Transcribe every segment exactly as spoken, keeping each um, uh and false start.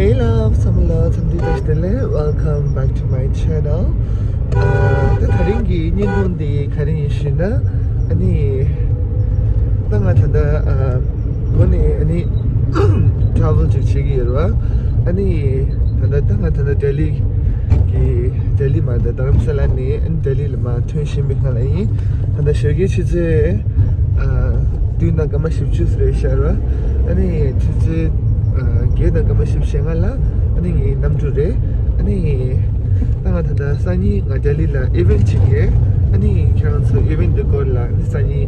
Hey love, ཚང་མ་ལ་འཚམས་འདྲི་བཀྲ་ཤིས་བདེ་ལེགས། Welcome back to my channel. ཨ་ད་དེ་རིང་གི་བརྙན་ཐུང་འདི་ག་རེ་ཡིན་ཞུས་ན། ཨ་ནི་ད་ང་ད་ལྟ་ཨ་འགོ་ནས་ཨ་ནི་travel ཅིག་བྱེད་ཀྱི་ཡོད་རེད་བ། ཨ་ནི་ད་ལྟ་ད་ང་ད་ལྟ་ལྡི་ལི་གི་ལྡི་ལི་མ་ད་རྡ་རམ་ས་ལ་ནས་ཨ་ནི་ལྡི་ལི་ལ་མར་ཐོན་བཞིན་པའི་སྒང་ལ་ཡིན། ད་ལྟ་ཞོགས་ཀའི་ཆུ་ཚོད་ཨ་བདུན་དང་སྐར་མ་བཞི་བཅུ་རེད་ཤག་ར། ཨ་ནི་ཆུ་ཚོད་ཨ་བརྒྱད་དང་སྐར་མ་བཞི་བཅུ་ཞེ་ལྔ་ལ་ཨ་ནི་ངའི་གནམ་གྲུ་རེད། ཨ་ནི་ད་ང་ད་ལྟ་སང་ཉིན་ང་ལྡི་ལི་ལ་event ཅིག་ཡོད། ཨ་ནི་ཁྱེད་རང་ཚོ་event འདི་སྐོར་ལ་ཨ་ནི་སང་ཉིན་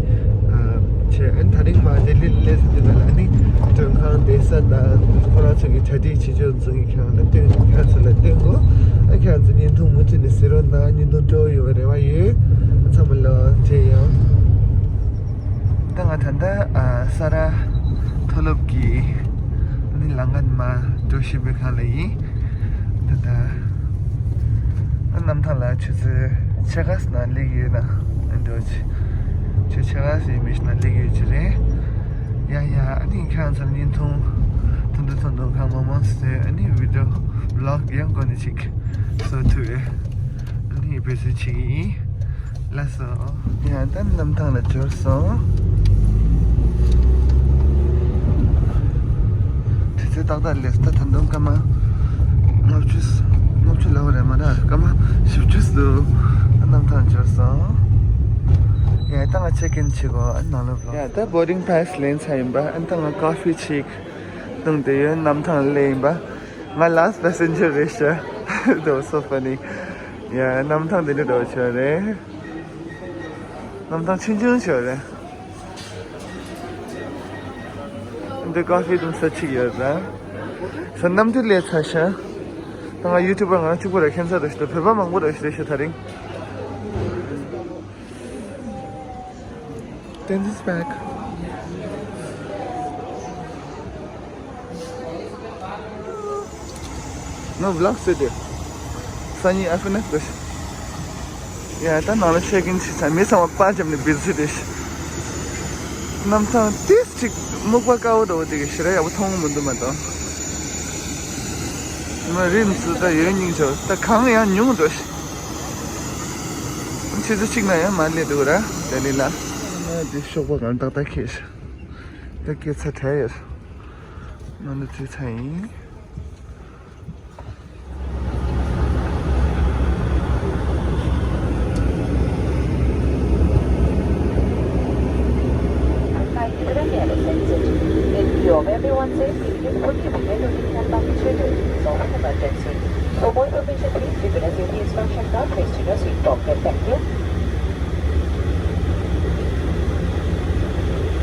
ཨ་བྱས། ཨ་ནི་དེ་རིང་མར་ལྡི་ལི་ལ་སླེབས་ཚར་དུས་སྒང་ལ་ཨ་ནི་མགྲོན་ཁང་བསྡད་ས་དང་ཁོ་རང་ཚོ་གི་གྲ་སྒྲིག་བྱེད་ཕྱོགས་ཚོ་ངས་ཁྱེད་རང་ལ་སྟོན། ཁྱེད་རང་ཚོ་ལ་སྟོན་གོ། ཨ་ཁྱེད་རང་ཚོ་བརྙན་ཐུང་མུ་མཐུད་ནས་གཟིགས་རོགས་གནང་། བརྙན་ཐུང་སྤྲོ་བོ་ཡོང་བའི་རེ་བ་ཡོད། ཚང་མ་ལ་འབྲེལ་ཡོང་། ད་ང་ད་ལྟ་ཨ་ས་རཱ་མཐོ་སློབ་ཀྱི་ཨ་ནི་ལམ་ཁ་ནས་མར་འགྲོ་བཞིན་པའི་སྒང་ལ་ཡིན། ད་ལྟ་ཨ་གནམ་ཐང་ལ་ཆུ་ཚོད་ཕྱེད་ཀ་ཙམ་ནང་སླེབས་ཡོད་ན་ཨ་འགྲོ་ཆུ་ཚོད་ཕྱེད་ཀ་ཙམ་ཡས་མས་ཤིག་ནང་སླེབས་ཡོད་ཀྱི་རེད། ཡ་ཡ། ཨ་ནི་ཁྱེད་རང་ཚོར་བརྙན་ཐུང་ཐུང་ཐུང་ཐུང་ཐུང་གང་མང་མང་བཟོས། ཨ་ནི་video vlog ཡང་འགོ་ནས་ཅིག་བཟོ་ཐུབ་ཡོད། ཨ་ནི་འབད་བརྩོན་བྱེད་ཀྱི་ཡིན། ལགས་སོ། ཡ་ད་གནམ་ཐང་ལ་འབྱོར་སོང་། དུས་ཚོད་ཏག་ཏག་སླེབས། ད་ད་དུང་སྐར་མ་ལྔ་བཅུ་ལྔ་བཅུ་ལབ་པ་རེད་མ་རེད། སྐར་མ་བཞི་བཅུ་འདུག་གནམ་ཐང་འབྱོར་སོང་། ཡ་ད་ང་check in བྱེད་དགོས། ཨ་ནང་ལོགས་ལ། ཡ་ད་boarding pass ལེན་ཚར་ཡིན་པ། ཨ་ད་ང་coffee ཅིག་བཏུང་བསྡད་ཡོད། གནམ་ཐང་སླེབས་ཡིན་པ། ང་last passenger རེད་ཤག That was so funny. ཡ་གནམ་ཐང་འདི་འདྲ་འདྲ་བོ་ཅིག་རེད། གནམ་ཐང་ཆུང་ཆུང་ཅིག་རེད། འདི་coffee བཏུང་ས་ཅིག་ཡོད་རེད། ས་གནམ་དུས་སླེབས་ཚར་ཤག་ད་ང་YouTuber ང་གཅིག་པོ་ར་ཁྱད་མཚར་རེད་ཤག་བོད་པ་མང་པོ་རེད་ཤག་ད་རིང་། Then this back. No vlog today. Sunny afternoon. ཡ་ད་ནང་ལ་check in བྱས་ཚར། མི་ཚང་མ་པར་བརྒྱབ་ནས་busy རེད། གནམ་ཐང་ཏིས་ཅིག་སྨུག་པ་དཀར་པོ་འདྲ་བོ་དེ་གི་ཞེ་དྲག་ཡག་པོ་མཐོང་གི་མི་འདུག་མ་གཏོགས། མ་རིམ་སུ་ད་ཡོད་སྙིང་རྗེ། ད་གངས་ཡང་ཉུང་འགྲོ་ཤག་ཆུ་ཚོད་གཅིག་ནང་ཡང་མར་སླེབས་འདུག་ར་ལྡི་ལི་ལ། ཨ་ན་དེ་ཤོག་པ་གང་ཏག་ཏག་ཁེལ་ཤག་ད་སྐྱེལ་ཚར་དྲག་ཡོད། ནང་དུ་ཚུད་ཚར་ཡིན། In view of everyone's safety, it would be better to stand back three to the emergency. For more information, please refer to the instruction card placed in your seat pocket. Thank you.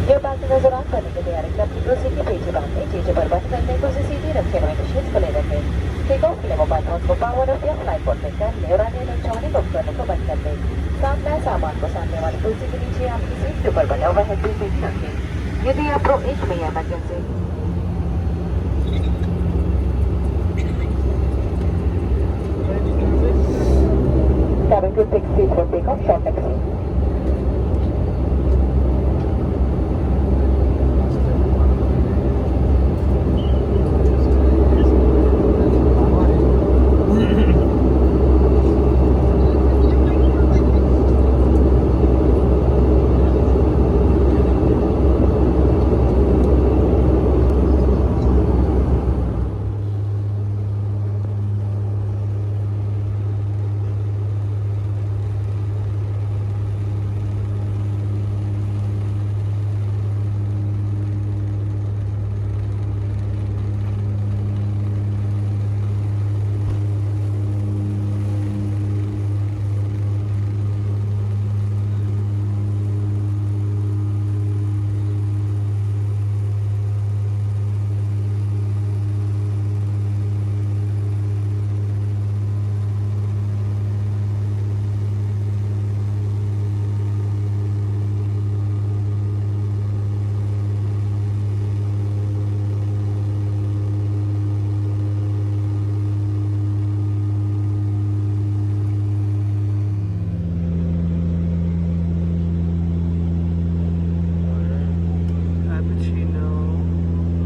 Your passengers are on connected. They are requested to proceed to page one. Change over button and make उसी सीधी रखें, नहीं तो शीर्ष खुले रखें। Take off के लिए mobile phone को पावर ऑफ या फ्लाइट मोड में कर लें और अन्य इलेक्ट्रॉनिक उपकरणों को बंद कर दें। साथ लाए सामान को सामने वाली कुर्सी के नीचे आपकी सीट के ऊपर बने ओवरहेड बिन में ही रखें। यदि आप रो एक में या emergency Cabin crew six three four, take off, short taxi. Cappuccino,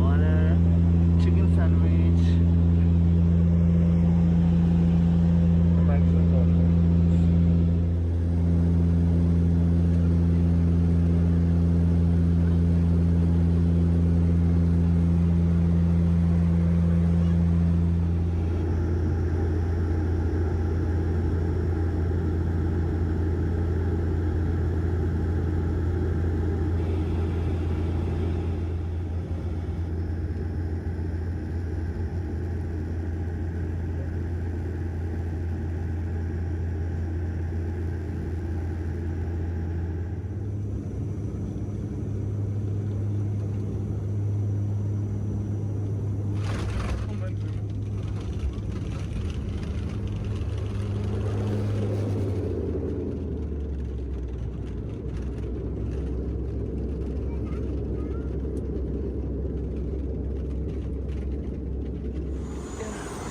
water, chicken sandwich.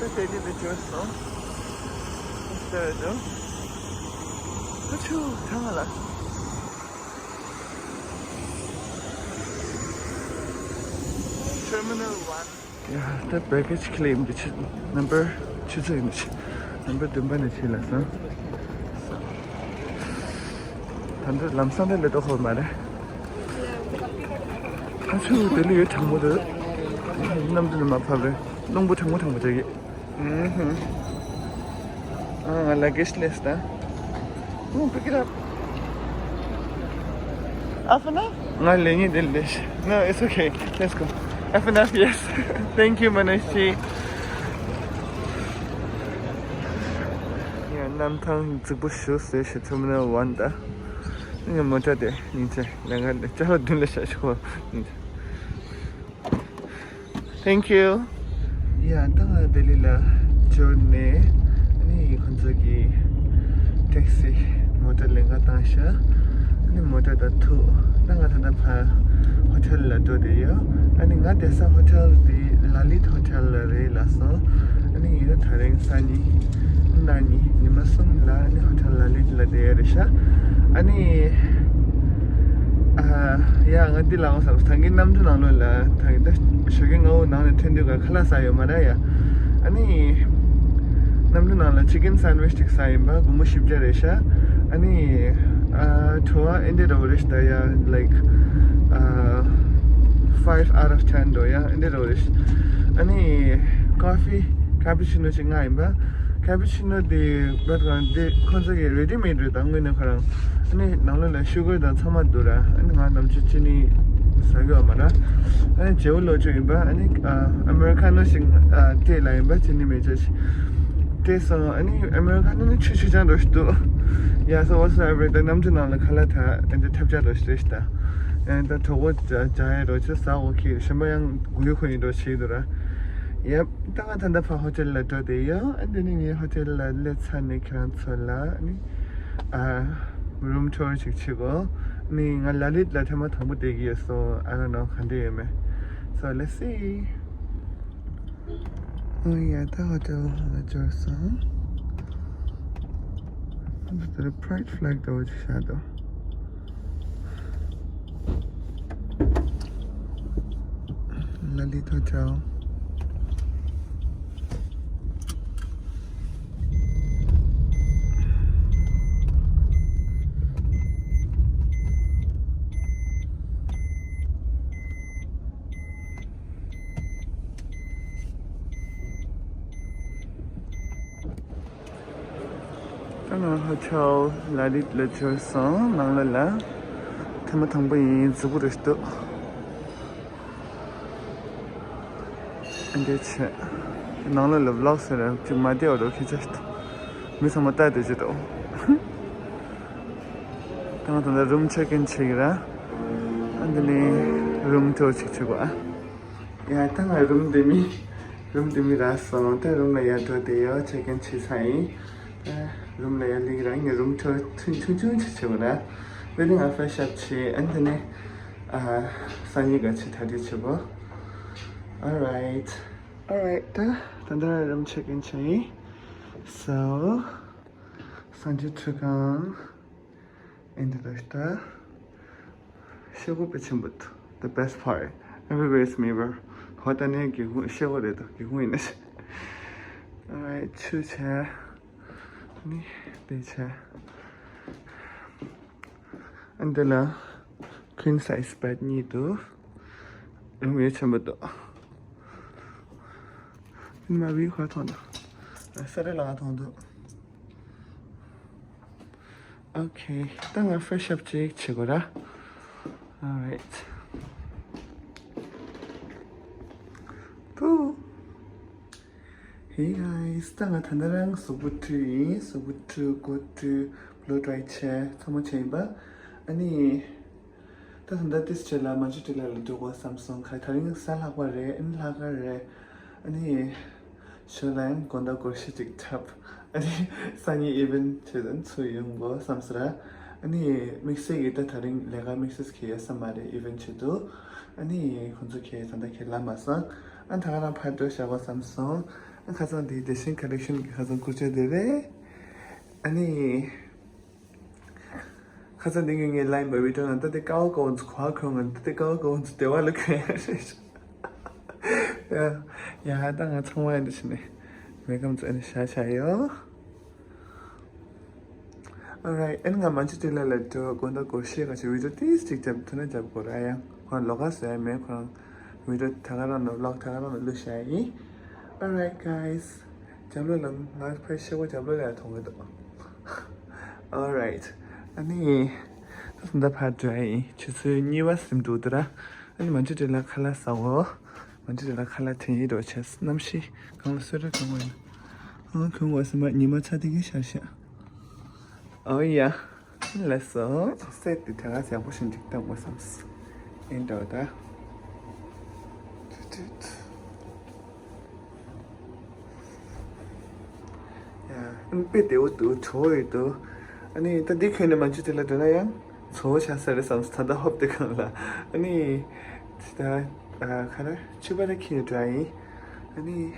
དེ་ནི་དེ་བྱོས་སོང་། ཨ་ཆུ་ཐང་ལ། Terminal one. ཡ། ད་བེ་གེ་ཇི་ཁི་ལེམ་འདི་ཆི་ནམ་བར་ཆུ་ཚོད་ཡིན་འདི་ཆི་ནམ་བར་བདུན་པ་ནས་ཕྱིན་ལ་སོང་། ད་འདི་ལམ་སང་དེ་ལས་ལྡོག་ཧོ་མ་རེད། ཨ་ཆུ་དེ་ལས་ཡོད་གྲང་མོ་འདུག་གནམ་དུ་ནི་མ་ཕབ་རེད། རླུང་བུ་གྲང་མོ་གྲང་མོ་རྒྱག་གི། ཨུ་ཧུ། ཨ། ང་ལ་གེ་ཇི་ལས་ད། ཨུ། Pick it up. ཨ་ཧྥ་ན། ང་ལས་ཉིན་དེ་ལས། No, it's okay. Let's go. ཨ་ཧྥ་ན། Yes. Thank you, Manushi. ཡ། གནམ་ཐང་རྫིག་པོ་ཞུ་ཟེར་ཞེས་ཐུབ་ན་ཝན་ད། ངས་མོ་ཊ་དེ་ཉིན་ཆེ་ལས་ཀ་ལས་ཅ་ལག་བདུན་ལས་བྱ་ཞིག་ཁོ་ཉིན་ཆེ། Thank you. ཡ། ད་ང་ལྡི་ལི་ལ་འབྱོར་ནས་ཨ་ནི་ཁོང་ཚོ་གི་ཊེག་སི་མོ་ཊ་ལེན་ག་བཏང་ཤག་ཨ་ནི་མོ་ཊ་ད་ཐུག་ད་ང་ད་ལྟ་ཕར་ཧོ་ཊེལ་ལ་འགྲོ་བསྡད་ཡོད། ཨ་ནི་ང་བསྡད་ས་ཧོ་ཊེལ་དེ་ལ་ལིད་ཧོ་ཊེལ་ལ་རེད་ལབ་སོང་། ཨ་ནི་ངས་ད་རིང་སང་ཉིན་གནངས་ཉིན་ཉི་མ་གསུམ་ལ་ཨ་ནི་ཧོ་ཊེལ་ལ་ལིད་ལ་བསྡད་ཡོད་རེད་ཤག་ཨ་ནི། ཨ། ཡ། ང་འདི་ལ་འོང་བསམ། ད་གིན་གནམ་གྲུ་ནང་ལོགས་ལ་ད་གིན་ད་ཞོགས་ཀས་སྔ་པོ་ནང་ནས་ཐོན་དུས་ཀ་ཁ་ལག་ཟ་ཡོད་མ་རེད་ཡ། ཨ་ནི། གནམ་གྲུ་ནང་ལ་ཆི་ཀན་སན་ཝིཆ་ཅིག་ཟ་ཡིན་པ། སྒོར་མོ་བཞི་བརྒྱ་རེད་ཤག་ཨ་ནི། ཨ། བྲོ་བ་ཨེ་འདྲ་འདྲ་བོ་རེད་ཤག་ད་ཡ། Like, ཨ། Five out of ten འགྲོ་ཡ། ཨེ་འདྲ་འདྲ་བོ་རེད་ཤག་ཨ་ནི། ཀོ་ཧྥི་ཀ་པུ་ཆི་ནོ་ཅིག་མངགས་ཡིན་པ། ཀ་པུ་ཆི་ནོ་དེ་བར་གང་དེ་ཁོང་ཚོ་གི་རེ་ཌི་མེད་རེད་ད། དངོས་གནས་ཁོ་རང་། ཨ་ནི་ནང་ལོགས་ལ་ཤུ་གར་དང་ཚང་མ་འདུག་ར། ཨ་ནི་ང་ནམ་རྒྱུན་ཅི་ནི་ཟ་གི་ཡོད་མ་ར། ཨ་ནི་བརྗེ་པོ་ལོ་ཅོ་ཡིན་པ། ཨ་ནི་ཨ་ཨ་མེ་རི་ཁ་ནོ་ཞིག་ཨ་སྤྲད་ལ་ཡིན་པ། ཅི་ནི་མེད་ཅེས་སྤྲད་སོང་། ཨ་ནི་ཨ་མེ་རི་ཁ་ནོ་ནི་ཆུ་ཆུ་ཅང་འགྲོ་ཞིག་འདུག་ཡ། So whatsoever. ད་གནམ་གྲུ་ནང་ལ་ཁ་ལག་ད་ཨ་འདི་ཐབས་ཆག་འགྲོ་ཞིག་རེད་ཤག་ད། ཨ་ནི་ད་གྲོད་ཁོག་འཇགས་ཡ་འགྲོ་ཆེ་ཟ་འོ་ཁེ་གཞན་པ་ཡང་གུ་ཡུ་ཁོ་ཡིན་འགྲོ་ཆེ་འདུག་ར། ཡབ། ད་ང་ད་ལྟ་ཕར་ཧོ་ཊེལ་ལ་འགྲོ་བསྡད་ཡོད། ཨ་འདི་ནི་ངའི་ཧོ་ཊེལ་ལ་སླེབས་ཚར་ནས་ཁྱེད་རང་ཚོ་ལ་ཨ་ནི་ཨ་རུམ་ཊུར་ཅིག་བྱེད་དགོས། ཨ་ནི་ང་ལ་ལིད་ལ་ཐེངས་མ་དང་པོ་བསྡད་ཀྱི་ཡོད། So I don't know ག་འདྲ་ཡོད་མེད། So let's see. ཨོ་ཡ། ད་ཧོ་ཊེལ་ལ་འབྱོར་སོང་། ཨ་འདི་ལྟར་པ་རའེཌ་ཕ་ལེག་འདྲ་བོ་ཅིག་བཞག་འདུག་ལ་ལི་ཐོ་ཅའོ། ད་ང་ཧོ་ཊེལ་ལ་ལིད་ལ་འབྱོར་སོང་། ནང་ལ་ལ་ཐེངས་མ་དང་པོ་ཡིན། རྫིག་པོ་རེད་འདུག་ཨ་འདྲ་བྱས། ནང་ལ་ལ་བི་ལོག་ཟེར་ཅིག་མ་བལྟས་པ་འགྲོ་ཁྱེད་ཅག་མི་ཚང་མ་ལྟ་བསྡད་ཀྱི་འདུག་ད་ང་ད་ལྟ་རུམ་ཆེག་ཨིན་བྱེད་ཀྱི་ར། ཨ་འདི་ནས་རུམ་ཊུར་ཅིག་བྱེད་དགོས་ཨ། ཡ། ད་ང་རུམ་འདི་མི་རུམ་འདི་མི་རག་སོང་། ད་རུམ་ལ་ཡར་འགྲོ་བསྡད་ཡོད། ཆེག་ཨིན་བྱས་ཚར་ཡིན། ད་རུམ་ལ་ཡར་སླེབས་ཀྱི་ར། ངས་རུམ་ཊུར་ཆུང་ཆུང་ཆུང་ཅིག་བྱེད་དགོས་ར། དེ་ནས་ང་ཕེ་ཤབ་བྱས། ཨ་འདི་ནས་ཨ་སང་ཉིན་ག་ཆེ་ཐག་གཅོད་བྱེད་དགོས། Alright. Alright. ད་ད་ལྟ་རུམ་ཆེག་ཨིན་བྱས་ཡིན། So སང་ཉིན་ཁྲིད་ཁང་། ཨེ་འདི་ལྟ་ཞིག་ད། ཤེལ་སྒོ་དཔེ་ཆེན་པོ་འདུག The best part. Everywhere is mirror. ཧོ་ད་ནས་སྒེའུ་ཁུང་ཤེལ་སྒོ་རེད་འདུག་སྒེའུ་ཁུང་ཡིན་ན་ཤི། Alright. ཆུ་བྱས། ནི་དེ་བྱས། ཨ་འདི་ལ་queen size bed གཉིས་འདུག་རུམ་ཡ་ཆེན་པོ་འདུག་མ་བི་ཁ་མཐོང་འདུག་ས་རེ་ལ་མཐོང་འདུག Okay. ད་ང་ཕེ་ཤབ་ཅིག་བྱེད་དགོས་ར། Alright. Boo. Hey guys. ད་ང་ད་ལྟ་རང་གཟུགས་པོ་བཀྲུས་ཡིན། གཟུགས་པོ་བཀྲུས། མགོ་བཀྲུས། བློ་ཊའི་བྱས། ཚང་མ་བྱས་ཡིན་པ། ཨ་ནི། ད་ད་ལྟ་ཏིས་བྱས་ལ་མ་ཇུ་ཏི་ལ་ལ་འགྲོ་དགོས་བསམ་སོང་། ག་ད་རིང་གཟའ་ལྷག་པ་རེད། ཨ་ནི་ལྷག་དཀར་རེད། ཨ་ནི། ཞོར་ལ་ཡང་དགོང་དག་སྒོར་གཞས་ཅིག་འཁྲབ། ཨ་ནི་སང་ཉིན་ཨི་ཝེན་ཊི་བྱེད་དུ་ཚུར་ཡོང་དགོས་བསམ་སོང་ར། ཨ་ནི་དམིགས་བསལ་གྱི་ད་ད་རིང་ལས་ཀ་དམིགས་བསལ་གྱི་ཡོད་ས་མ་རེད། ཨི་ཝེན་ཊི་བྱེད་དུ། ཨ་ནི་ཁོང་ཚོ་གས་ད་ལྟ་ཁས་ལབ་མ་སོང་། ཨ་ད་ག་རང་ཕར་འགྲོ་བཞག་དགོས་བསམ་སོང་། ཁ་སང་དེ་བདེ་ཆེན་ཁ་ལེག་ཤན་གྱི་ཁ་སང་སྐུར་ཆ་དེ་རེད། ཨ་ནི། ཁ་སང་དེ་ངས་ངའི་ལན་པ་བི་ཌིའོ་ནང་ད་དེ་ཀའོ་ཀའོ་ཚོ་གོ་ཁོང་ང་ད་དེ་ཀའོ་ཀའོ་ཚོ་དེ་བ་ལ་ཁོན་ཡ་རེད། ཡ་ཡ་ད་ང་ཚང་མ་ཡིན་འདི་ཕྱི་ནས་ཝེལ་ཀམ་ཚོ་ཨ་ནི་ཤ་ཤ་ཡོད། Alright, ཨན་ང་མ་ཅི་ཏི་ལ་ལ་ཏོ་གོན་ད་གོ་ཤེས་ག་ཅི་བི་ཌིའོ་ཏིས་ཅིག་རྒྱབ་ཐུ་ན་རྒྱབ་གོ་ར་ཡང་ཁོང་ལོ་ག་སོ་ཡ་མེད་ཁོང་བི་ཌིའོ་ད་ག་རང་ནོ་བི་ལོག་ད་ག་རང་ནོ་ལུ་ཤ་ཡིན། Alright, guys, རྒྱབ་ལོ་ལ་ང་ཕར་ཤེས་གོ་རྒྱབ་ལོ་ལ་ཡ་མཐོང་གི་འདུག Alright, ཨ་ནི་ད་སུ་འདའ་ཕར་འགྲོ་ཡ་ཡིན། ཆུ་ཚོད་གཉིས་པ་ཟིན་འགྲོ་འདུག་ར། ཨ་ནི་མ་ཅི་ཏི་ལ་ཁ་ལག་ཟ་གོ་མ་ཅི་ཏི་ལ་ཁ་ལག་དེ་ཡིན་འགྲོ་ཆེ་གནམ་གཤིས་གང་ལ་སོ་ར་གང་བ་ཡིན། ཨང་ཁོང་བ་སེམས་པ་ཉི་མ་ཚ་དེ་གི་ཤར་ཤ། ཨོ་ཡ། ལགས་སོ། སེ་ཊི་དེ་དེ་ག་ཡག་པོ་ཞིག་འགྲིག་བཏང་དགོས་བསམས། ཨིན་འདྲ་བ་ད། ཏུ་ཏུ་ཏུ། ཡ། ཨ་ནི་དཔེ་བདེ་བོ་འདུག་བྲོ་བོ་ཡོད་འདུག་ཨ་ནི་ད་འདི་ཁྱོན་ནས་མ་འཇུ་དེ་ལ་འགྲོ་ན་ཡང་བྲོ་བོ་ཆགས་ས་རེད་བསམས། ད་ལྟ་ཧོབ་དེ་གང་ལ། ཨ་ནི། ད་ཨ་ག་རེ་ཕྱུ་པ་རེ་ཁྱེར་འགྲོ་ཡིན། ཨ་ནི།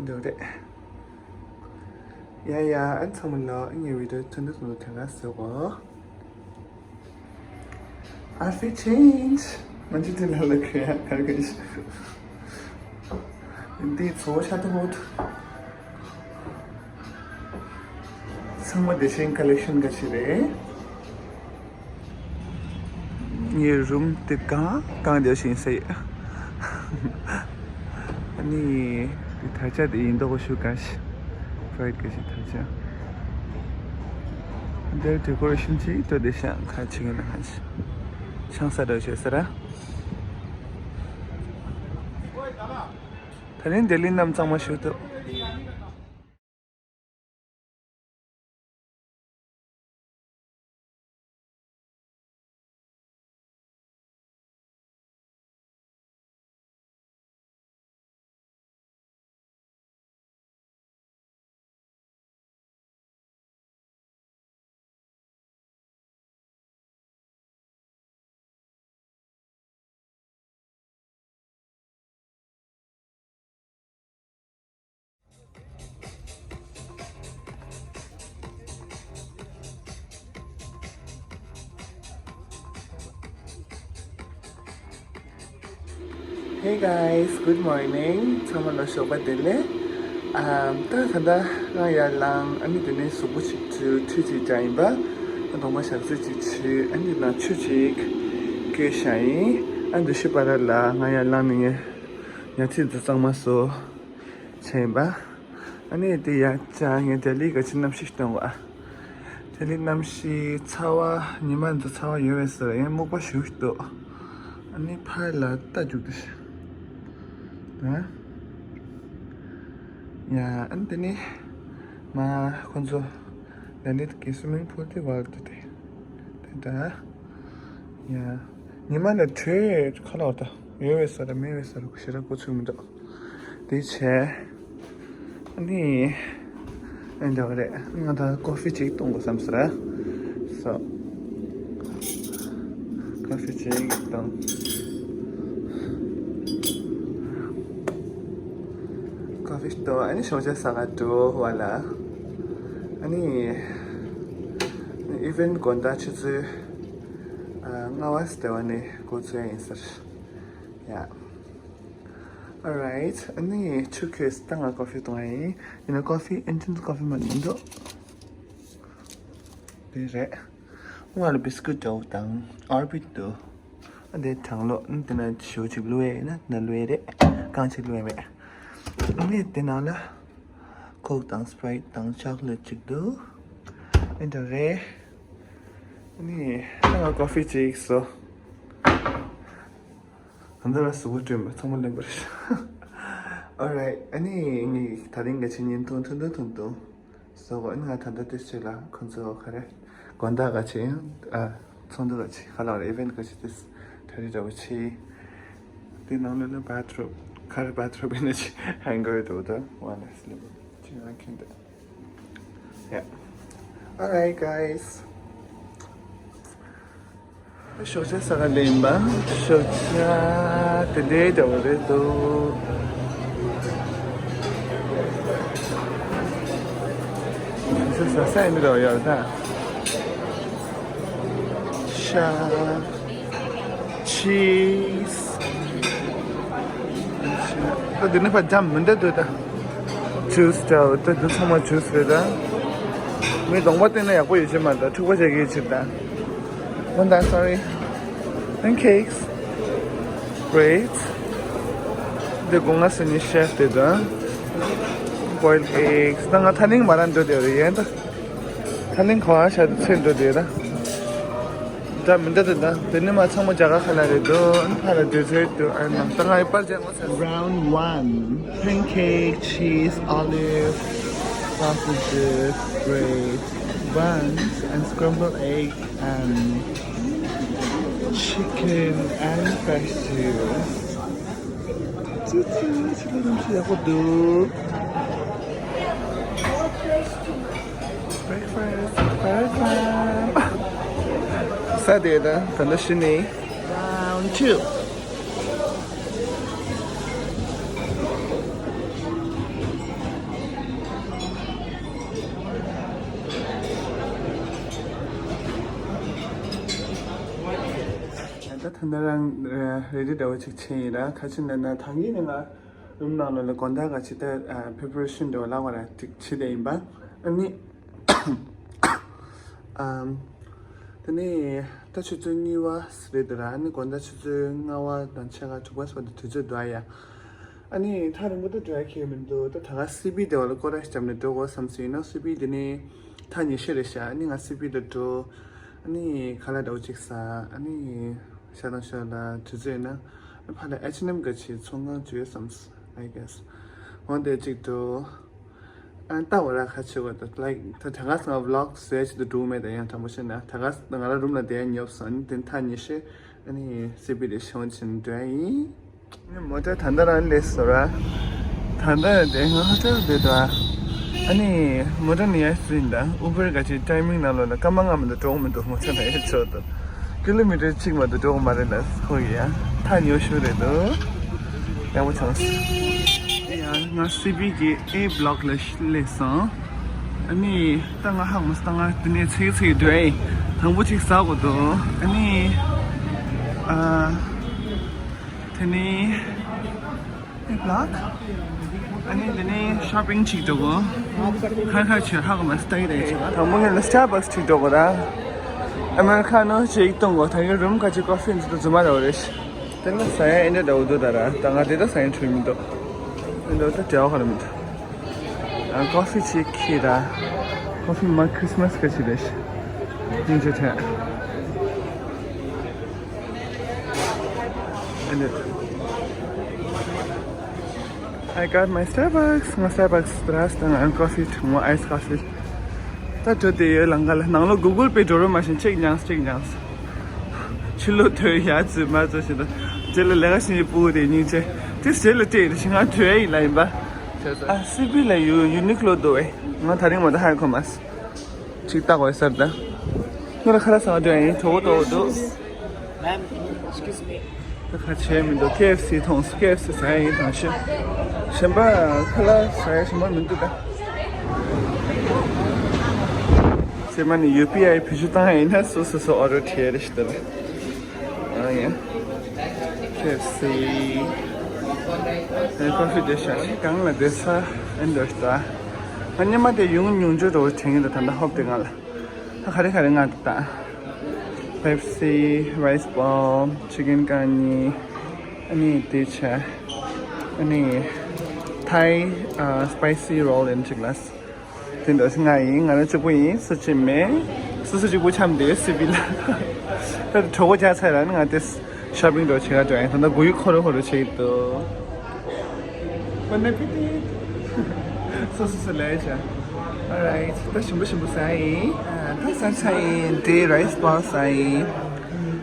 འདུག་རེད། ཡ་ཡ། ཨ་ཚང་མ་ལོ་ངའི་བི་ཌིའོ་ཐུང་ཐུང་ཐུང་ཐུང་ག་ཟེར་གོ། Outfit change. མ་འཇུ་དེ་ལ་ལ་ཁོ་ཡ་གར་ག་ཤི། འདི་ཚོ་ཤ་ཏུ་ཧོད། ཚང་མ་བདེ་ཆེན་ཁ་ལེག་ཤན་ག་ཤི་རེད། ངའི་རུམ་དེ་གང་གང་དེ་བཞིན་ཟེར། ཨ་ནི་དེ་ད་ཆ་དེ་ཡིན་མདོག་ཤུ་ག་ཤི། ཕ་རའིཌ་ག་ཤི་ད་ཆ། འདིར་ཌེ་ཀོ་རེ་ཤན་ཅིག་ཏོ་དེ་ཤང་ཁ་ཆེ་གི་ན་ཧ་ཤི། ཤང་ས་འདྲ་བྱས་ཟེར་ར། ད་རིང་ལྡི་ལི་གནམ་གཙང་མ་ཤུ་ཏོ། Hey guys, good morning. ཚང་མ་ལ་ཞོགས་པ་བདེ་ལེགས། ཨམ། ད་ད་ལྟ་ང་ཡར་ལངས། ཨ་ནི་དེ་ནས་གཟུགས་པོ་ཅིག་འཁྲུད། འཁྲུད་ཅིག་བྱས་ཡིན་པ། ཨ་གདོང་པ་ཞག་ཚི་ཅིག་འཁྲུད། ཨ་ནི་ན་ཆུ་ཅིག་བསྐོལ་བཞག་ཡིན། ཨ་འདི་ཤི་པ་ར་ལ་ང་ཡར་ལངས་ནས་ངས་ཉལ་ཚིགས་འདི་གཙང་མ་བཟོ་བྱས་ཡིན་པ། ཨ་ནི་དེ་ཡར་བཅར། ངས་ལྡི་ལི་ག་ཅི་གནམ་གཤིས་སྟོན་གོ། ཨ། ལྡི་ལི་གནམ་གཤིས་ཚ་བ། ཉི་མ་འདི་ཚ་བ་ཡོད་པའི་ཟེར་ཡང་སྨུག་པ་ཞུ་ཞུ་འདུག་ཨ་ནི་ཕར་ལ་ལྟ་རྒྱུག་འདུག་ཤག་ཨ། ཡ། ཨ་ནི་དེ་ནི་མ་ཁོ་ཚོ་ལྡི་ལི་གི་སུའི་མིང་པུལ་དེ་བར་དུ་དེ་དེ་ད། ཡ། ཉི་མ་ལ་དྲོད་ཁ་ལོག་ད་ཡོད་པའི་ས་ར་མེད་པའི་ས་ར་ཞེ་དྲག་གོ་ཚུལ་མི་འདུག་དེ་བྱས། ཨ་ནི། ཨེ་འདྲ་བ་རེད། ང་ད་ཀོ་ཧྥི་ཅིག་བཏུང་དགོས་བསམ་ཟེར། སོ། ཀོ་ཧྥི་ཅིག་བཏུང་། ཀོ་ཧྥི་བཏུང་། ཨ་ནི་ཞོགས་ཇ་ཟ་ག་འགྲོ་བ་ལ། ཨ་ནི། ཨི་ཝེན་ཊི་དགོང་དག་ཆུ་ཚོད་ལྔ་པ་ཙམ་དེ་བ་ནས་འགོ་ཚུགས་ཡ་ཡིན་ཟེར། ཡ། Alright, ཨ་ནི་ཆུ་ཁོལ་ད་ང་ཀོ་ཧྥི་བཏུང་ཡ་ཡིན། ཡིན་ན་ཀོ་ཧྥི་ཨིན་ཇན་ཀོ་ཧྥི་མ་ཡིན་འདུག་དེ་རེད། ང་ལ་བི་སི་ཀུ་ཊི་འདྲ་བོ་དང་ཨོར་བིཊ་འདུག་ཨ་དེ་གྲང་གློ། ཨ་དེ་ན་ཞོ་ཅིག་བླུགས་ཡ་ཡིན་ན་ན་བླུགས་ཡ་རེད། རྐང་ཅིག་བླུགས་ཡ་མེད། ཨ་ནི་དེ་ནང་ལ་ཁོག་དང་སི་པ་རའིཊ་དང་ཅོག་ལེཊ་ཅིག་འདུག་ཨེ་འདྲ་རེད། ཨ་ནི་ད་ང་ཀོ་ཧྥི་ཅིག་བཟོ། ད་ལྟ་ར་གཟུགས་པོ་བཀྲུས་མ་ཚང་མ་ལེན་པ་རེད། Alright, ཨ་ནི་ངས་ད་རིང་ག་ཅི་བརྙན་ཐུང་ཐུང་ཐུང་ཐུང་ཐུང་བཟོ་གོ། ཨ་ནི་ང་ད་ལྟ་དེ་ཕྱིར་ལ་ཁོང་ཚོ་ག་རེ་དགོང་དག་ག་ཅི་ཡང་ཨ་ཚོགས་འདུ་ག་ཅི་ག་ལ་རེ་ཨི་ཝེན་ཊི་ག་ཅི་དེ་གྲ་སྒྲིག་འདྲ་བོ་བྱས། དེ་ནང་ལོགས་ལ་བྷ་ཐི་རུམ། ག་རེ་བྷ་ཐི་རུམ་ཡིན་ན་ཅི་ཧེང་གར་འདྲ་བོ་དང་ཝན་ལེས་ལེ་བོ་ཅི་ཡང་ཁྱོན་དུ། Yeah. Alright, guys. ཞོགས་ཇ་ཟ་ག་ལེན་པ། ཞོགས་ཇ་དེ་འདྲའི་འདྲ་བོ་རེད་འདུག་ཟ་ས་ཡིན་འདི་རོ་ཡོད་ད། ཤ། ཆིས། ད་འདི་ནི་ཕ་ཇམ་མི་འདྲ་འདུག་ད། ཇུས་ད་ད་འདི་ཚང་མ་ཇུས་རེད་ད། མི་གདོང་པ་བསྟན་ན་ཡག་པོ་ཡོད་ཤེས་མ་ད་འཁྲུག་པ་བྱེད་ཀྱི་ཕྱིར་ད། ཝན་ད་སོ་རི། Pancakes. Great. འདི་སྒོ་ང་སི་ནི་ཤེ་ཕི་དེ་ད། Boiled eggs. ད་ང་ཐ་ནིང་མ་རང་འདོད་དེ་རེད་ཡན་ད། ཐ་ནིང་ག་བ་ཤ་དེ་ཚོས་འདོད་དེ་ད། ད་མི་འདོད་དེ་ད། དེ་ནི་མ་ཚང་མ་རྒྱ་གར་ཁ་ལ་རེད་འདུག་ཨ་ནི་ཕ་ལ་དུས་ཚོད་དུ་ཨ་ནི་ད་ང་ཡི་པར་ཅན་ངོ་ཚ། Round one. Pancake, cheese, olive, sausages, bread, buns, and scrambled egg, and chicken and cashew. ཙི་ཙི་ཕྱི་ལ་རིམ་ཤི་ཡག་པོ་འདུག Breakfast, welcome. ས་དེ་ད་ད་ལྟ་ཤི་ནི། Round two. ད་ད་ལྟ་རང་རེ་ཌི་འདྲ་བོ་ཅིག་ཕྱིན་ཡིན་ར། ཁ་ཆེ་ན་ན་ཐང་གི་ནི་ང་རུམ་ནང་ལོགས་ལ་དགོང་དག་ག་ཅི་ད་preparation འདྲ་བོ་ལབ་པ་ར་ཅིག་བྱེད་བསྡད་ཡིན་པ། ཨ་ནི། ཨམ། དེ་ནས་ད་ཆུ་ཚོད་གཉིས་པ་རེད་འདུག་ར། ཨ་ནི་དགོང་དག་ཆུ་ཚོད་ལྔ་པ་དང་ཕྱེད་ཀ་དྲུག་པ་ཙམ་དུ་དུས་ཚོད་འདུག་ཨ་ཡ། ཨ་ནི་ཐག་རིང་པོ་ད་འགྲོ་ཡ་ཁེལ་མི་འདུག་ད་ད་ག་སི་པི་དེ་བ་ལ་སྐོར་ར་ཞིག་བརྒྱབ་ནས་འགྲོ་དགོས་བསམ་སོང་ཡིན་ན། སི་པི་དེ་ནས་ཐག་ཉེ་ཤོས་རེད་ཤག་ཨ་ནི་ང་སི་པི་ལ་འགྲོ། ཨ་ནི་ཁ་ལག་འདྲ་བོ་ཅིག་ཟ། ཨ་ནི་ཤ་དང་ཤ་ལ་དུས་ཚོད་ཡིན་ན་ཕ་ལ་ཨེཆ་ཨེན་ཨེམ་ག་ཆེ་ཚོང་ཁང་བརྗོད་བསམ་I guess། འོ་དེ་གཅིག་འགྲོ། ཨ་ལྟ་བ་ར་ཁ་ཆེ་བ་དང་། ལའིཀ་ད་ག་སང་ཝི་ལོག་བཟོས་ཅི་དུ་འགྲོ་མེད་ད། ཡང་དྲང་པོ་བཤད་ན་ད་ག་ང་ར་རུམ་ལ་བསྡད་ཡ་ཉོབ་སོང་། ཨ་ནི་དེ་ཐག་ཉེ་ཤོས་ཨ་ནི་སི་པི་དེ་ཤོང་ཕྱིན་འགྲོ་ཡ་ཡིན། ཨ་ནི་མོ་ཊ་ད་ལྟ་རང་སླེབས་སོང་ར། ད་ལྟ་དེ་ང་ཧོ་ཊེལ་བསྡད་འདུག་ཨ་ནི་མོ་ཊ་ནི་ཡ་སུ་ཡིན་ད། ཨུ་བར་ག་ཅིག་ཊའི་མིང་ནང་ལོགས་ལ་སྐར་མ་ལྔ་མ་གཏོགས་འགྲོ་གི་མི་འདུག་མོ་ཊ་ནང་ཡ་ཆོག་ཏུ། ཀི་ལོ་མི་ཊར་གཅིག་མ་གཏོགས་འགྲོ་གི་མ་རེད་ལ། ཧོ་ཡ། ཐག་ཉེ་ཤོས་རེད་འདུག་ཡག་པོ་བྱུང་སོང་། ཡ་ང་སི་པི་གི་ཨེ་བྷི་ལོག་ལ་སླེབས་སོང་། ཨ་ནི་ད་ང་ཧ་གོ་མ་སོང་། ད་ང་དེ་ནས་ཚིག་ཚིག་འགྲོ་ཡ་ཡིན། དང་པོ་ཅིག་ཟ་དགོས་འདུག་ཨ་ནི་ཨ་དེ་ནས་ཨེ་བྷི་ལོག་ཨ་ནི་དེ་ནས་ཤོ་པིང་ཅིག་འགྲོ་དགོས། ཁ་ཁ་ཆོས་ཧ་གོ་མ་སོང་། ད་གི་ད་གི་ཆོས་དང་པོ་ངས་ལ་སི་ཊར་བྷག་སི་ཅིག་འགྲོ་དགོས་ར། ཨ་མེ་རི་ཁ་ནོ་ཅིག་གཏོང་དགོས། ད་གི་རུམ་ག་ཅིག་ཀོ་ཧྥི་འདི་དུ་རྫུན་མ་རེད་པ་རེད། དེ་ལ་ཟ་ཡ་ཨེ་འདྲ་འདྲ་བོ་འདུག་ད་ར། ད་ང་དེ་ད་ཟ་ཡ་འཕྲོད་མི་འདུག་ཨེ་འདྲ་ད་འབྲེལ་བ་ག་རེ་མི་འདུག་ཨ་ཀོ་ཧྥི་ཅིག་ཁྱེར་ར། ཀོ་ཧྥི་མ་ཁྲི་སི་མ་སི་ག་ཅིག་རེད། སྙིང་རྗེ་ཐལ། ཨེ་འདྲ། I got my Starbucks. ང་Starbucks་ར་སྟེང་ཨན་ཀོ་ཧྥི་གྲང་མོ་ཨའི་སི་ཀོ་ཧྥི། ད་འགྲོ་བསྡད་ཡོད་ལམ་ཁ་ལ། ནང་ལོགས་གུ་གལ་པེ་འགྲོ་རོགས་མ་བྱེད། ཅིག་ཉངས་ཅིག་ཉངས། ཕྱི་ལོགས་ཐོན་ཡ་ཙི་མ་ཙོ་ཞིག་ད། རྗེས་ལ་ལས་ཀ་བྱེད་པའི་སྤུ་གུ་དེ་སྙིང་རྗེ། དེ་རྗེས་ལ་སྤྲད་ཡིན་ཞིག་ང་བྲོས་ཡིན་ལ་ཡིན་པ། ཨ་སི་པི་ལ་ཡུ་ཡུ་ནི་ཀློ་འདུག་བས། ང་ད་རིང་མ་གཏོགས་ཧ་གོ་མ་སོང་། ཅིག་ལྟ་དགོས་ས་རེད་ད། ངས་ལ་ཁ་ལག་ཟ་བ་འགྲོ་ཡ་ཡིན། གྲོད་ཁོག་ལྟོགས་འདུག Ma'am, excuse me. ད་ག་བྱས་མི་འདུག་ཁེ་ཨེཕ་སི་མཐོང་སོང་། ཁེ་ཨེཕ་སི་ཟ་ཡ་ཡིན། ཐང་ཤོད། གཞན་པ་ཁ་ལག་ཟ་ཡ་གཞན་པ་མི་འདུག་ད། ཚེ་མ་ནི་ཡུ་པི་ཨའི་བེད་སྤྱོད་བཏང་ཡ་ཡིན་ན་སོ་སོ་སོ་ཨོ་ཌར་བྲིས་ཡ་རེད་ཤི་ད་ལ། ཨ་ཡ། ཁེ་ཨེཕ་སི། ཨེ་ཀོ་ཧྥི་དེ་ཤ་ཤི་གང་ལ་བསྡད་ས་ཨེ་འདྲ་ཤི་ད། ང་སྔོན་མ་དེ་ཡུང་ཉུང་ཆུང་འདྲ་བོ་དྲན་གྱི་འདུག་ད་ལྟ་ཧོབ་དེ་ང་ལ། ད་ག་རེ་ག་རེ་ང་ད། Pepsi, rice bowl, chicken ཀ་ནི། ཨ་ནི་དེ་ཆ། ཨ་ནི་Thai ཨ་spicy roll ཨེན་ཅིག་ལ། དེ་འདྲ་ཞིག་ང་ཡིན། ང་རང་གཅིག་པུ་ཡིན། སུ་གཅིག་མེད། སུ་སུ་གཅིག་པུ་འཁྱམས་ཏེ་སི་པི་ལ། ད་གྲོད་ཁོག་བཅག་ཚར་ལ་ནི་ང་དེ་ཤོ་པིང་འགྲོ་བྱེད་ག་འགྲོ་ཡིན། ད་ལྟ་སྒུག་ཡུག་ཁོ་རང་ཁོ་རང་བྱེད་ཀྱི་འདུག Bon appetit. སོ་སོ་སོ་ལས་བྱ། Alright. ད་ཞིམ་པོ་ཞིམ་པོ་ཟ་ཡིན། ཨ་ད་ཟ་ཚར་ཡིན། དེ་rice bowl ཟ་ཡིན།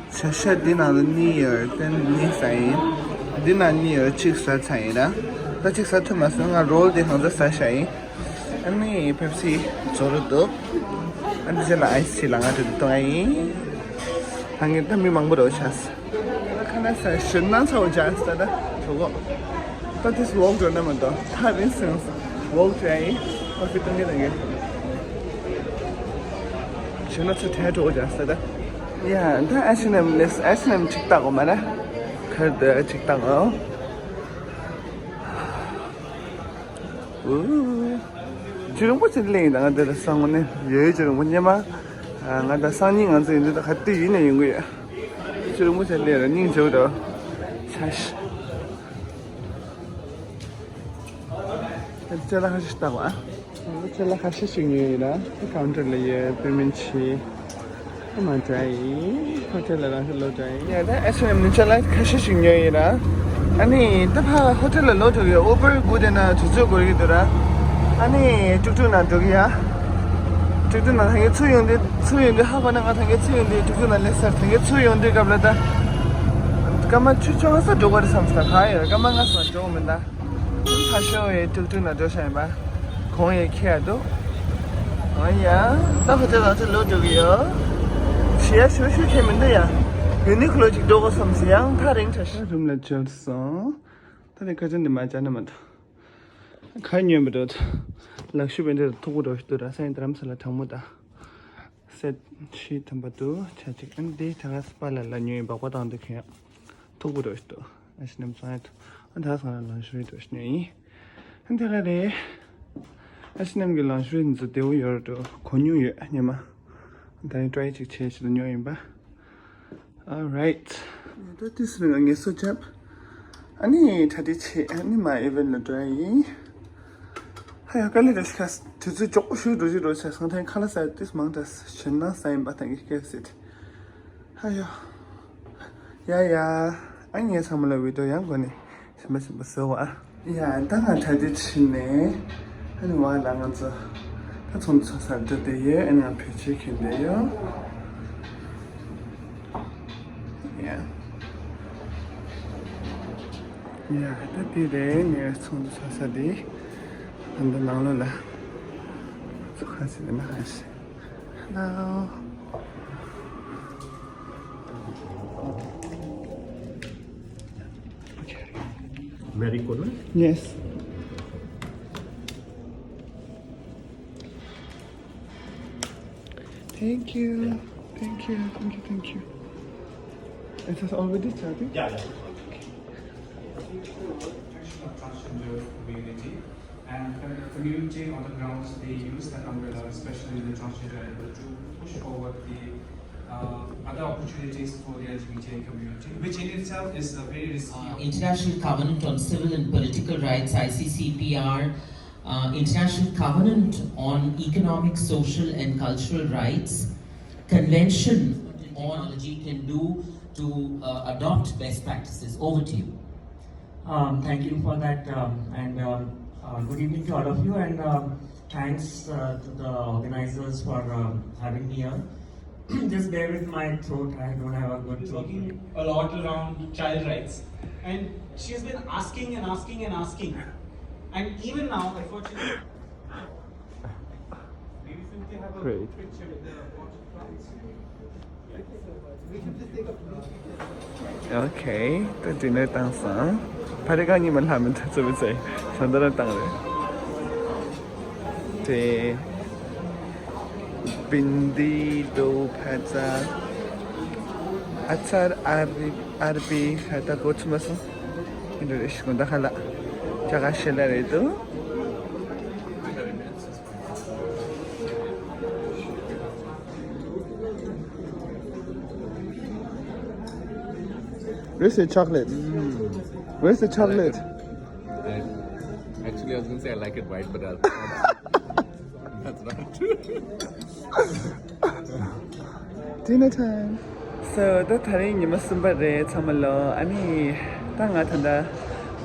བྱ་ཤ་འདི་ནང་ལ་གཉིས་ཡོད། དེ་གཉིས་ཟ་ཡིན། འདི་ནང་གཉིས་ཡོད། གཅིག་ཟ་ཚར་ཡིན་ར། ད་གཅིག་ཟ་ཐུབ་མ་སོང་། ང་རོལ་དེ་གང་ཚ་ཟ་བཞག་ཡིན། ཨ་ནི་Pepsi བཟོ་རུ་འདུག་ཨ་འདི་ཚེ་ལ་ཨའི་སི་ཊི་ལ་ང་དྲི་དུ་གཏོང་ཡ་ཡིན། ད་ངས་ད་མི་མང་པོ་རོ་ཆགས། ད་ཁ་ན་ས་ཞོན་ན་ཚ་བོ་ཆགས་ད་ད་གྲོད་ཁོག་ད་དེ་ཝོག་འགྲོ་ན་མ་གཏོགས་ཐག་རིང་སོང་། ཝོག་འགྲོ་ཡ་ཡིན། ཨོ་ཕི་གཏོང་གི་གཏོང་གི་དེ་ན་ཚུར་ཁྲལ་འགྲོ་དགོས་ཀྱང་ཟེར་ད། ཡ་ད་ཨེ་ཤི་ནེམ་ལས་ཨེ་ཤི་ནེམ་གཅིག་བལྟ་དགོས་མ་རེད། ཁར་དེ་གཅིག་བལྟ་དགོས། ཨུ། ཅི་རིང་པོ་ཅིག་སླེབས་ཡིན་ད། ང་འདི་ལ་སང་ངོ་ནས་ཡོད་ཅི་རིང་པོ་སྙེ་མ། ང་ད་སང་ཉིན་ང་ཚོ་ཡིན་འདི་ད་ག་དུས་ཡིན་ནས་ཡོང་གི་ཡོད། ཅི་རིང་པོ་ཅིག་སླེབས་ར་སྙིང་རྗེ་བོ་འདྲ། ཤ་ཤ། ཅ་ལག་ཁ་ཤས་ཤིག་བལྟ་བ། ཅ་ལག་ཁ་ཤས་ཤིག་ཉོས་ཡིན་ན་ཀའུན་ཊར་ལ་ཡོད་པེ་མེན་ཊི་བྱེད། ཨ་མ་འདྲ་ཡིན། ཧོ་ཊེལ་ལ་རང་ཤི་ལོ་འདྲ་ཡིན། ཡ་ད་ཨེ་ཤི་ནེམ་ནས་ཅ་ལག་ཁ་ཤས་ཤིག་ཉོས་ཡིན་ན། ཨ་ནི་ད་ཕ་ཧོ་ཊེལ་ལ་ལོ་འགྲོ་གི་ཡོད། ཨུ་བར་སྒུག་བསྡད་ན་དུས་ཚོད་འགོར་གི་འདུག་ར། ཨ་ནི་ཏུག་ཏུག་ནང་འགྲོ་གི་ཡ། ཏུག་ཏུག་ནང་ད་ངས་ཚུར་ཡོང་དུས་ཚུར་ཡོང་དུས་ཧ་གོ་ན་ང་ད་ངས་ཚུར་ཡོང་དུས་ཏུག་ཏུག་ནང་སླེབས་ཚར། ད་ངས་ཚུར་ཡོང་དུས་སྐབས་ལ་ད་སྐར་མ་བཅུ་བཅོ་ལྔ་ཙམ་འགྲོ་དགོས་རེད་བསམ་སོང་། ག་ཡོད་སྐར་མ་ལྔ་ཙམ་འགྲོ་མི་འདའ། ཁ་ཤོ་ཡི་ཏུག་ཏུག་ནང་འགྲོ་བཞག་ཡིན་པ། གོང་ཡི་ཁྱེར་འདུག་ཨ་ཡ། ད་ཧོ་ཊེལ་ལ་ཚུར་ལོག་འགྲོ་གི་ཡོད། བྱེད་ཡ་ཤུ་ཤུ་ཁྱེར་མི་འདུག་ཡ། ཡུ་ནི་ཀློ་ཅིག་འགྲོ་དགོས་བསམ་སོང་། ཡང་ཐག་རིང་དྲགས་ཤག་རུམ་ལ་འབྱོར་སོང་། ད་ནི་ཁ་ཆེམས་འདི་མ་བཅར་ན་མ་གཏོགས། ཁ་ཉོས་པ་འགྲོ། ལག་ཤུབས་པའི་འདིར་མཐུག་པོ་འགྲོ་ཞིག་འདུག་ར། སེང་རྡ་རམ་ས་ལ་གྲང་མོ་དང་། སེ་ཊི་ཕྱེད་ཐམ་པ་འདུག་ཆ་གཅིག་ཨ་ནི་དེ་ད་ག་སི་པ་ལ་ལ་ཉོས་ཡིན། སྦག་སྦག་བཏང་འདུག་ཁྱོད་ཡང་མཐུག་པོ་འགྲོ་ཞིག་འདུག་ཨེ་ཤི་ནེམ་ཚོང་ཡ་འདུག་ཨ་ནི་ད་ག་སང་ལ་ལང་ཤུ་རི་འགྲོ་ཞིག་ཉོས་ཡིན། ཨ་ནི་དེ་ག་རེད། ཨེ་ཤི་ནེམ་གི་ལང་ཤུ་རི་འདི་ཚོ་བདེ་བོ་ཡོད་རེད་འགྲོ། གོ་མྱོང་ཡོད་སྙེ་མ། ད་ནི་ཊ་རའི་ཅིག་བྱས་ཞིག་ཏུ་ཉོས་ཡིན་པ། Alright. ད་ཏིས་རིང་ངལ་གསོ་བརྒྱབ། ཨ་ནི་གྲ་སྒྲིག་བྱས། ཨ་ནི་མ་ཨི་ཝེན་ལ་འགྲོ་ཡ་ཡིན། ཧ་ཡ་དཀའ་ལས་རེད་ཤག་དུས་ཚོད་མགྱོགས་པོ་ཞིག་འགྲོ་ཞིག་འགྲོ་བྱས་སོང་། ད་ཁ་ལག་ཟ་ཡ་ཏིས་མང་དྲགས། ཞེད་སྣང་ཟ་ཡིན་པ་ད་གི་སྐད་ཟེར། ཧ་ཡ། ཡ་ཡ། ཨ་ངས་ཚང་མ་ལ་བི་ཌིའོ་ཡང་འགོ་ནས། ཞིམ་པ་ཞིམ་པ་བཟོ་བ། ཡ་ད་ང་གྲ་སྒྲིག་བྱས་ནས། ཨ་ནི་བ་ལ་ང་ཚོ་ད་ཚོང་འདུ་ཚོགས་སར་འགྲོ་བསྡད་ཡོད། ཨ་ནི་ང་བོད་ཆས་གྱོན་བསྡད་ཡོད། ཡ། ཡ་ད་དེ་རེད། ངའི་ཚོང་འདུ་ཚོགས་ས་དེ། ད་འདི་ནང་ལོགས་ལ་ཚོགས་ཁ་ཟེར་ན་ཧ་ཤེ། Hello. Maricona? Yes. Thank you. Thank you. Thank you. Thank you. It has already started? Yeah, yeah. Transgender community and com- community on the grounds, they use that umbrella, especially the transgender angle, to push forward the uh, other opportunities for the L G B T I community, which in itself is a very risky. Uh, International Covenant on Civil and Political Rights, I C C P R, uh, International Covenant on Economic, Social and Cultural Rights, Convention on Technology can do to uh, adopt best practices. Over to you. Um, thank you for that, um, and um, uh, good evening to all of you, and um, thanks uh, to the organizers for um, having me here. Just bear with my throat, I don't have a good throat. He's working a lot around child rights, and she's been asking and asking and asking, and even now, unfortunately, maybe since they have a Great. Picture with the waterfalls. Okay, ད་ཌི་ནར་བཏང་སོང་། ཕ་རི་གང་ཉི་མ་ལྷ་མི་ཐ་ཚོ་བི་ཚེ་ས་འདི་ར་བཏང་རེད། དེ་བིན་དི་དོ་ཕ་ཙ་ཨ་ཚར་ཨར་རི་ཨར་པི་ཧ་ད་གོ་ཚུ་མ་སོང་། ཨིན་ཌོ་ནེ་ཤི་གོ་ད་ཁ་ལ་ཅ་ག་ཤེ་ལ་རེད་དོ། Where's the chocolate? Where's the chocolate? I, actually, I was gonna say I like it white, but I'll, that's not true. Dinner time. So, ད་ད་རིང་ཉི་མ་གསུམ་པ་རེད་ཚང་མ་ལོ། ཨ་ནི་ད་ང་ད་ལྟ་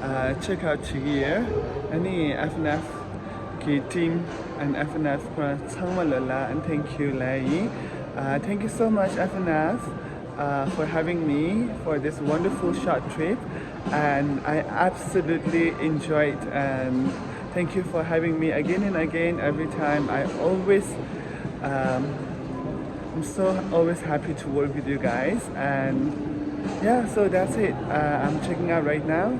ཨ་check out བྱེད་ཀྱི་ཡོད། ཨ་ནི་F N F གི་team and F N F ཁོ་རང་ཚང་མ་ལོ་ལ་and thank you ལབ་ཡིན། Uh, thank you so much F N F uh, for having me for this wonderful short trip, and I absolutely enjoyed, and thank you for having me again and again. Every time I always um, I'm so always happy to work with you guys, and yeah, so that's it. Uh, I'm checking out right now.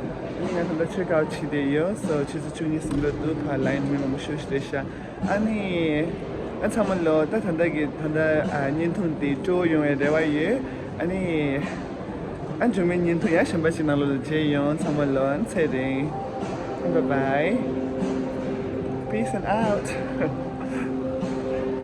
ང་ད་check out བྱེད་བསྡད་ཡོད། So ཆུ་ཚོད་བཅུ་གཉིས་ཟིན་འགྲོ་འདུག་ཕར་line མི་མང་པོ་ཞེ་པོ་ཅིག་རེད་ཤག་ཨ་ནི་ ཨ་ཚང་མ་ལོ། ད་ད་ལྟ་གི་ད་ལྟ་ཨ་བརྙན་ཐུང་འདི་སྤྲོ་ཡོང་བའི་རེ་བ་ཡོད། ཨ་ནི་ཨ་འབྱུང་བའི་བརྙན་ཐུང་ཡང་གཞན་པ་ཞིག་ནང་ལོགས་ལ་མཇལ་ཡོང་། ཚང་མ་ལོ་ཨ་ཚེ་རིང་། Bye bye. Peace and out.